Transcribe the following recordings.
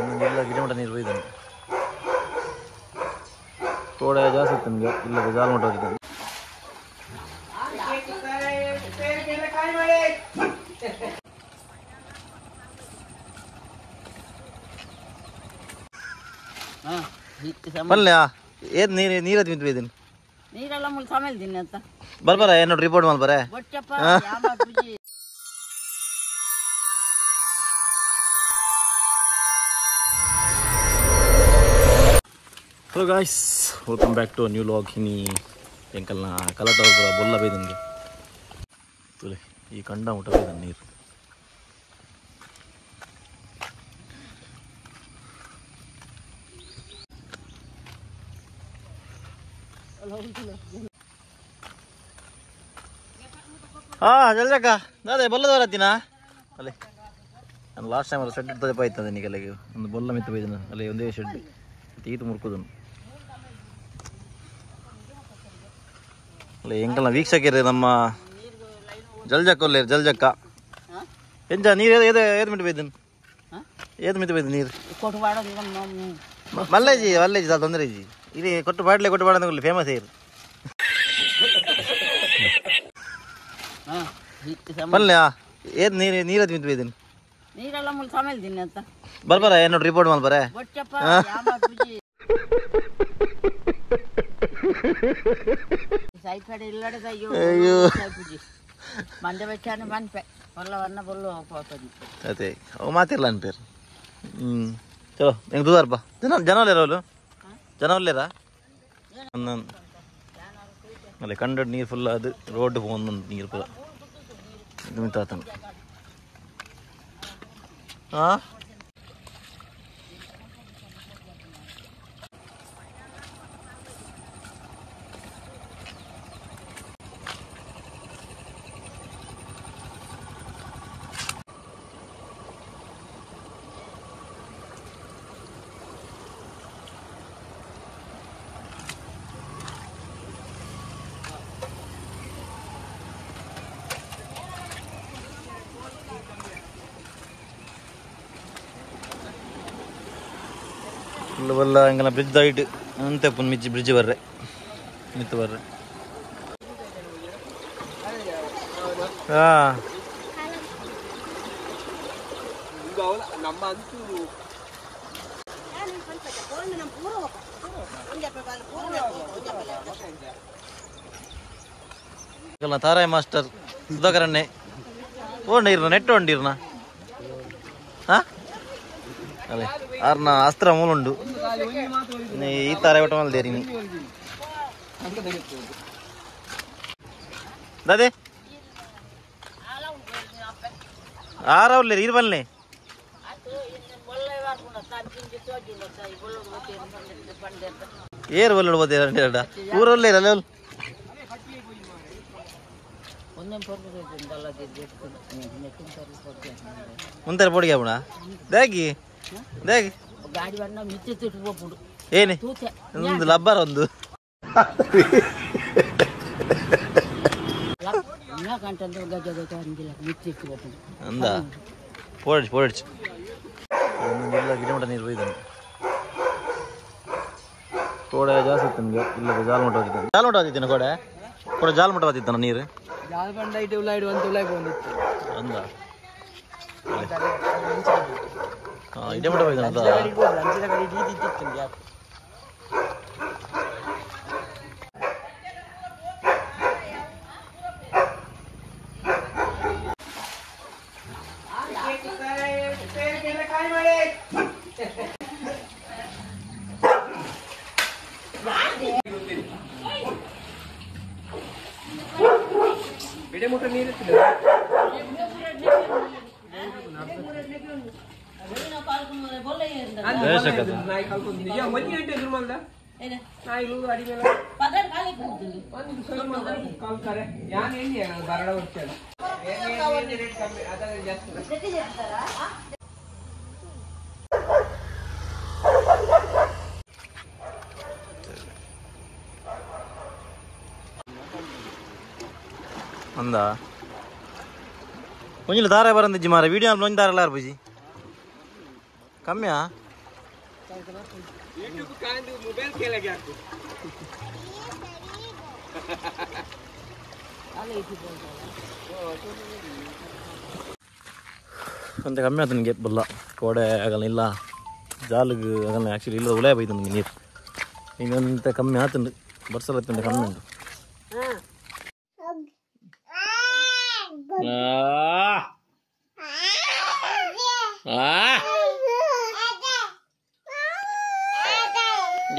ಇಲ್ಲ ಗಿಡ ನೀರು ಬೈದಾನೆ ತೋಡ ಜಾಸ್ತಿ ಇತ್ತು ನಿಮಗೆ ಇಲ್ಲ ಜಾಲ ಮಟ್ಟ ಹೋಗಿದ್ದಾನೆ. ಪಲ್ಯ ಏದ್ ನೀರು ನೀರದ್ ಮಿತ್ ಬೈದಿನಿ ನೀರೆಲ್ಲ ಮುಲ್ ಸಮೇಲ್ ದಿನ ಅಂತ ಬರ್ಬಾರ ಏನು ರಿಪೋರ್ಟ್ ಮಾಲ್ ಬರೇ ಬೊಚ್ಚಪ್ಪ ಯಾವ ಪೂಜಿ. Hello guys, welcome back to new vlog. ಇನಿ ಎಂಕಲ್ನ ಕಲಟಪುರ ಬೊಲ್ಲ ಬೈದನ್ಗೆ ತುಲೆ ಈ ಕಂಡ ಮುಟ್ಟ ಬೈದನ್ ನೀರು. ಹಾ ಜಲ್ದಕ್ಕ ದಾದೆ ಬೊಲ್ಲದವರತ್ತಿನ ಅಲ್ಲೇ ನಾನು ಲಾಸ್ಟ್ ಟೈಮ್ ಶೆಡ್ ತದಪ್ಪ ಆಯ್ತದೆ ನಿಮಗೆ ಅಲ್ಲಿಗೆ ಒಂದು ಬೊಲ್ಲ ಮಿತ್ತು ಬೈದನ ಅಲ್ಲಿ ಒಂದೇ ಶೆಡ್ ತೀತು ಮುರ್ಕುದನು ಅಲ್ಲ ಎಂಕಲ್ನ ವೀಕ್ಷಕರು ನಮ್ಮ ಜಲ್ಜಕ್ಕ ಒಲ್ಲೇರು ಜಲ್ಜಕ್ಕ ಎಂಜ ನೀರು ಏದು ಏದು ಮಿಟ್ಟು ಬೈದನ್ ಏದು ಮಿತ್ತು ಬೈದ ನೀರು ಮಲ್ಲೇಜಿ ಮಲ್ಲೇಜಿ ಸಾಲ ತೊಂದರೆ ಇಜ್ಜಿ ಇಲ್ಲಿ ಕೊಟ್ಟು ಬಾಡ್ಲೆ ಕೊಟ್ಟು ಬಾಡ ಫೇಮಸ್ ಏರು ಪಲ್ಯ ಏದ್ ನೀರು ನೀರದ್ ಮಿತ್ತು ಬೈದನ್ ನೀರೆಲ್ಲ ಮುಲ್ ಸಮೇಲ್ ದಿನ ಅಂತ ಬರ್ಬಾರ ಏನು ರಿಪೋರ್ಟ್ ಮಾಲ್ ಬರೇ ಬೊಚ್ಚಪ್ಪ ಯಾವ ಪೂಜಿ ಸೈಫೆಡ್ ಇಲ್ಲಡೆ ಅಯ್ಯೋ ಪೂಜಿ ಮಂಡೆ ಬೆಚ್ಚಾನೆ ಮನ್ಪೆ ಬೊಲ್ಲ ವನ್ನ ಬೊಲ್ಲ ಹೋಗ್ತದೆ ಅದೇ ಅವು ಮಾತಿಲ್ಲ ಅನ್ಪೇರು. ಚಲೋ ಹೆಂಗೆ ದೂದಾರಪ್ಪ ಜನ ಜನ ಒಲ್ಲೇರ ಅವಳು ಜನ ಒಲ್ಲೇರಾ ಅಲ್ಲ ಕಂಡ ನೀರು ಫುಲ್ ಅದು ರೋಡ್ ಒಂದೊಂದು ನೀರು ಪೂರ ಇದು ಮಿತ್ತಾತನ. ಹಾಂ ಫುಲ್ ಬಲ್ಲ ಹಂಗೆಲ್ಲ ಬ್ರಿಡ್ಜ್ ಹೈಟ್ ಅಂತ ಮಿಚ್ಚಿ ಬ್ರಿಡ್ಜ್ ಬರ್ರೆ ಮಿತ್ತು ಬರ್ರೆ. ಹಾಂ ತಾರಾಯ್ ಮಾಸ್ಟರ್ ಸುಧಾಕರಣ್ಣೆ ಓಂಡಿರ್ನ ನೆಟ್ ಹೊಂಡಿರ್ನ. ಹಾಂ ಅಲ್ಲೇ ಆರ್ನ ಅಸ್ತ್ರ ಮೂಲುಂಡು ಈ ತಾರ ಒಟ್ಟ ಮಲ್ದೇರಿ ನೀ ದಾದೆ ಆರವ್ಲೇರಿ ಇರು ಬಲ್ಲೆ ಏರು ಬಲ್ಲೋಡು ಬೋತೇರ ಊರಲ್ಲೇರ ಅಲ್ಲ ಮುಂತಾರೆ ಪೊಡಿಗೆ ಅಪ್ಪಣ ದಾಗಿ ದಾಗಿ ಗಾಡಿ ಬಣ್ಣ ಮಿಚ್ಚಿ ತಿಟ್ಟು ಹೋಗ್ಬಿಡು ಏನೇ ಒಂದು ಲಬ್ಬರ್ ಒಂದು ಅಂದ ಪೋಡಿಚ್ ಪೋಡಿಚ್ ಇಲ್ಲ ಗಿಡ ಮಟ್ಟ ನೀರು ಬೈದಾನೆ ತೋಡ ಜಾಸ್ತಿ ಇತ್ತು ನಿಮಗೆ ಇಲ್ಲ ಜಾಲ ಮಟ್ಟ ಹೋಗಿದ್ದಾನೆ ಜಾಲ ಮಟ್ಟ ಹೋಗಿದ್ದಾನೆ ಕೋಡೆ ಕೋಡೆ ಜಾಲ ಮಟ್ಟ ಹೋಗಿದ್ದಾನ ನೀರು ಅಂದ ಇದೇ ಮಟ್ಟ ಹೋಗಿದ್ದಾನ ಅಂದ ಒಂಜಿಲ ದಾರ ಬರಂದಿಜ್ಜಿ ಮಾರ ವೀಡಿಯೋ ಒಂಜಿ ದಾರಲ್ಲ ಬುಜಿ ಕಮ್ಮಿಯಾ. यूट्यूब कांद मोबाइल खेला गया आपको ಒಂತೆ ಕಮ್ಮಿ ಆಯ್ತು ನನಗೆ ಬಲ್ಲ ಕೋಡೆ ಆಗಲ್ಲ ಇಲ್ಲ ಜಾಲಿಗೆ ಆಗಲ್ಲ ಆ್ಯಕ್ಚುಲಿ ಇಲ್ಲ ಉಳೇ ಬೈತು ನನಗೆ ನೀರು ಇನ್ನೊಂತೆ ಕಮ್ಮಿ ಆತಂದು ಬರ್ಸಲ ಕಮ್ಮಿ ಉಂಟು.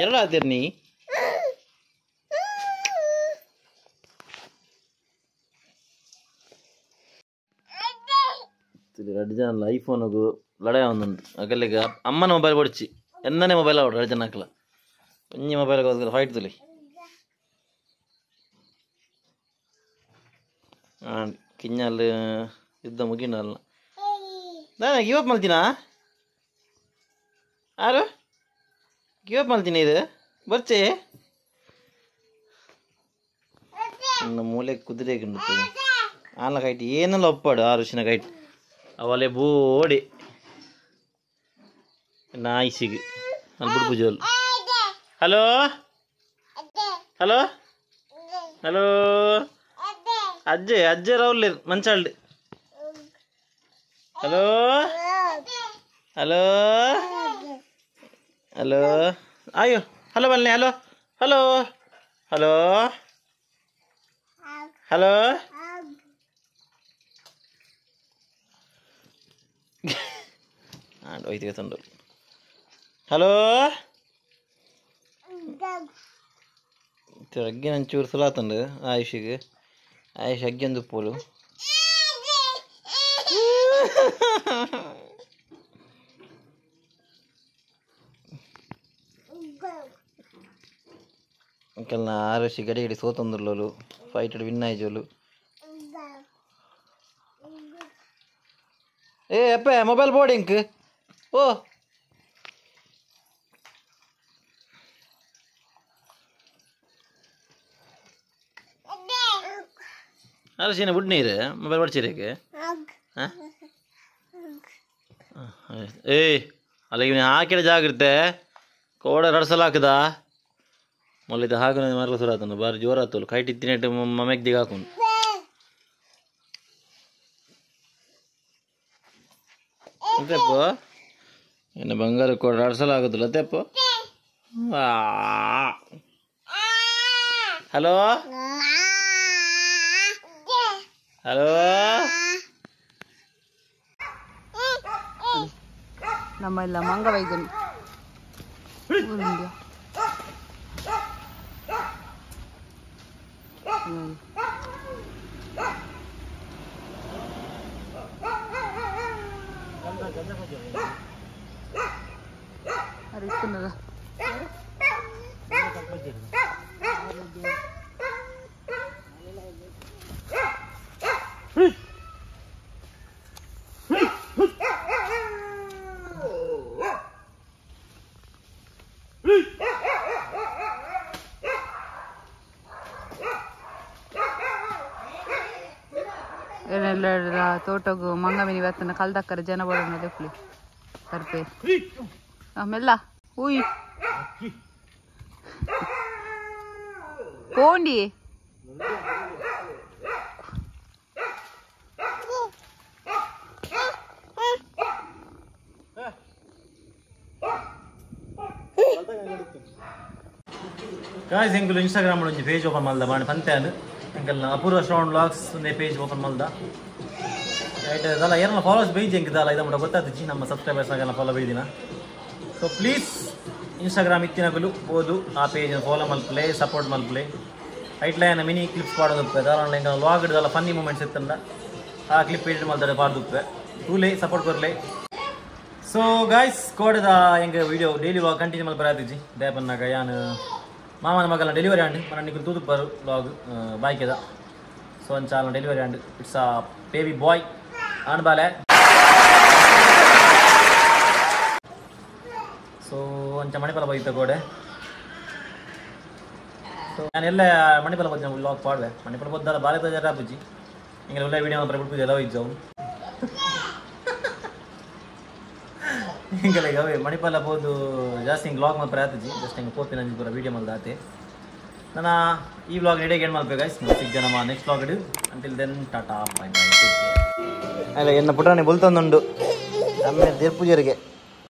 ಎರಡು ಆತೀರಿ ನೀ ಎರಡು ಜನ ಐಫೋನ್ಗು ಲಡಾಯ ಒಂದುಂಟು ಅಗಲಿಗೆ ಅಮ್ಮನ ಮೊಬೈಲ್ ಬಡಿಚಿ ಎಂದನೇ ಮೊಬೈಲ್ ಅವಡು ಎರಡು ಜನ ಹಾಕಲ ಒಂಜಿ ಮೊಬೈಲ್ ಫೈಟ್ ತುಲಿ ಕಿഞ്ഞಾಲ್ ಯುದ್ಧ ಮುಗಿನಲ್ಲ ನಾನು ಗಿವ್ ಅಪ್ ಮಲ್ತಿನಾ ಆರು ಗಿವ್ ಅಪ್ ಮಲ್ತೀನಿ ಇದು ಬರ್ಚೆ ನನ್ನ ಮೂಲೆ ಕುದುರೆ ಆಲ ಕೈಟ್ ಏನೆಲ್ಲ ಒಪ್ಪಾಡು ಆರು ಋಷಿನ ಕೈಟ್ ಅವಲೆ ಬೋಡಿ ನಾಯಿಸಿಗೆ ಅಲ್ಲಿ ಬಿಡ್ಪುಜೋಲು. ಹಲೋ ಹಲೋ ಹಲೋ ಅಜ್ಜೆ ಅಜ್ಜೆ ರೌಲ್ ಮಂಚಾಳ್ಳಿ. ಹಲೋ ಹಲೋ ಹಲೋ ಅಯ್ಯೋ ಹಲೋ ಬನ್ನಿ. ಹಲೋ ಹಲೋ ಹಲೋ ಹಲೋ ಹೋಯ್ತು. ಹಲೋ ಅಗ್ಗಿನ ಒಂಚೂರು ಸುಲಾತಂಡು ಆಯುಷಿಗೆ. ಆಯುಷ್ ಅಗ್ಗಿಂದು ಪೋಲು ಕೆಲ ಆರುಷಿ ಗಡಿ ಗಡಿ ಸೋತಂದುರ್ಲೋಲು ಫೈಟ್ ವಿನ್ ಆಯ್ಜೋಲು. ಏ ಅಪ್ಪ ಮೊಬೈಲ್ ಬೋರ್ಡ್ ಇಂಕ್ ಓ ಅರಸಿನ ಬುಡ್ ನೀರು ಮೊಬೈಲ್ ಬಡ್ಚಿರಕ್ಕೆ. ಏಯ್ ಅಲ್ಲ ಇವನು ಹಾಕಿಡ ಜಾಗ್ರತೆ ಕೋಡ ಎರಡು ಸಲ ಹಾಕದ ಮೊದಲಿದ್ದ ಹಾಕು ಮರಲ ಸುರ ಆತನು ಬಾರಿ ಜೋರ ಆತಲು ಕೈಟ್ ಇತ್ತಿನೆಟ್ಟು ಮೆಗ್ದಿಗೆ ಹಾಕೊಂಡು ತೆಪ್ಪ ಇನ್ನು ಬಂಗಾರ ಕೋಡ ಎರಡು ಸಲ ಆಗುದಿಲ್ಲ ತೆಪ್ಪ. ಹಲೋ ಹಲೋ ನಮ್ಮ ಇಲ್ಲ ಮಂಗವೈದ್ಯನು ಏನೆಲ್ಲ ತೋಟಗು ಮಂಗ ಮಿನಿ ಬತ್ತನ ಕಲ್ದಕ್ಕರ ಜನ ಬೋಡೋಣ ದೆಪ್ಲಿ ಕರ್ಪೆ ಆಮೇಲೆ ಉಯ್ ಕೋಂಡಿ ಗಾಯ್ಸ್ ಎಂಕುಲು ಇನ್ಸ್ಟಾಗ್ರಾಮ್ ಒಂಜಿ ಪೇಜ್ ಓಪನ್ ಮಲ್ದ ಬಾಣಿ ಪಂತೆ ಎಂಕಲ್ನ ಅಪೂರ್ವ ಶ್ರವಣ್ ವ್ಲಾಗ್ಸ್ ಒಂದೇ ಪೇಜ್ ಓಪನ್ ಮಲ್ದ ರೈಟ್ ದಾಲ ಏರಲ್ಲ ಫಾಲೋವರ್ಸ್ ಬೈಜ್ ಎಂಕ್ ದಾಲ ಇದ ಮುಟ ಗೊತ್ತಾತಿಜಿ ನಮ್ಮ ಸಬ್ಸ್ಕ್ರೈಬರ್ಸ್ ನಾಗೆಲ್ಲ ಫಾಲೋ ಬೈದಿನ. ಸೊ ಪ್ಲೀಸ್ ಇನ್ಸ್ಟಾಗ್ರಾಮ್ ಇತ್ತಿನಕುಲು ಓದು ಆ ಪೇಜ್ ಫಾಲೋ ಮಲ್ಪಲೆ ಸಪೋರ್ಟ್ ಮಲ್ಪಲೆ. ರೈಟ್ ಲೈನ್ ಮಿನಿ ಕ್ಲಿಪ್ಸ್ ಪಾಡೋದುಪ್ಪೆ ದಾಲ ಎಂಕಲ್ನ ವ್ಲಾಗ್ ದಾಲ ಫನ್ನಿ ಮೂಮೆಂಟ್ಸ್ ಇತ್ತಂಡ ಆ ಕ್ಲಿಪ್ ಎಡಿಟ್ ಮಲ್ತಾರೆ ಪಾಡ್ದುಪ್ಪೆ ತೂಲೆ ಸಪೋರ್ಟ್ ಕೊರ್ಲೆ. ಸೊ ಗಾಯ್ಸ್ ಕೋಡೆದ ಎಂಕ ವಿಡಿಯೋ ಡೈಲಿ ವ್ಲಾಗ್ ಕಂಟಿನ್ಯೂ ಮಲ್ಪರೆ ಆತಿಜಿ ದಯಪನ್ನಾಗ ಯಾನ್ ಮಾಮನ ಮಗನ ಡೆಲಿವರಿ ಆಂಡ್ ಮನ ತೂದುಪ್ಪರು ವ್ಲಾಗ್ ಬಾಯ್ಕೆದ. ಸೊ ಅಂಚಾಲ delivery and it's a baby boy ಆಣ್ ಬಾಲೆ. ಸೊ ಅಂಚ ಮಣಿಪಾಲ ಬೈತ ಕೋಡೆ. ಸೊ ನಾನೆಲ್ಲ ಮಣಿಪಾಲ ಬಜ್ಜ ವ್ಲಾಗ್ ಪಾಡುವೆ ಮಣಿಪಾಲ ಬದ್ದಾಲ ಬಾಲೆ ತಜಾರ ಬುಜ್ಜಿ ಹಿಂಗೆ ಒಳ್ಳೆ ವಿಡಿಯೋ ಮಾತ್ರ ಬಿಡ್ಪುಜಿ ಎಲ್ಲ ಹೋಯ್ತು. ಎಂಕಲೆಗ್ ಅವೇ ಮಣಿಪಾಲ ಪೋದು ಜಾಸ್ತಿ ಹಿಂಗೆ ವ್ಲಾಗ್ ಮಲ್ಪರೆ ಆತುಜಿ ಜಸ್ಟ್ ಹಿಂಗೆ ಪೋಪಿನ ಪೂರ ವೀಡಿಯೋ ಮಲ್ದಾತೆ. ನನ್ನ ಈ ವ್ಲಾಗ್ ಇಡೀ ಏನು ಮಲ್ಪೆ ಗೈಸ್, ಸಿಗ್ ನಮ್ಮ next vlog. Until then tata bye bye, take care. ಅಲ್ಲ ಎನ್ನ ಪುಟಾಣಿ ಬುಲ್ತೊಂದುಂಡು ಅಮ್ಮೆ ದೇರ್ಪೂಜರಿಗೆ.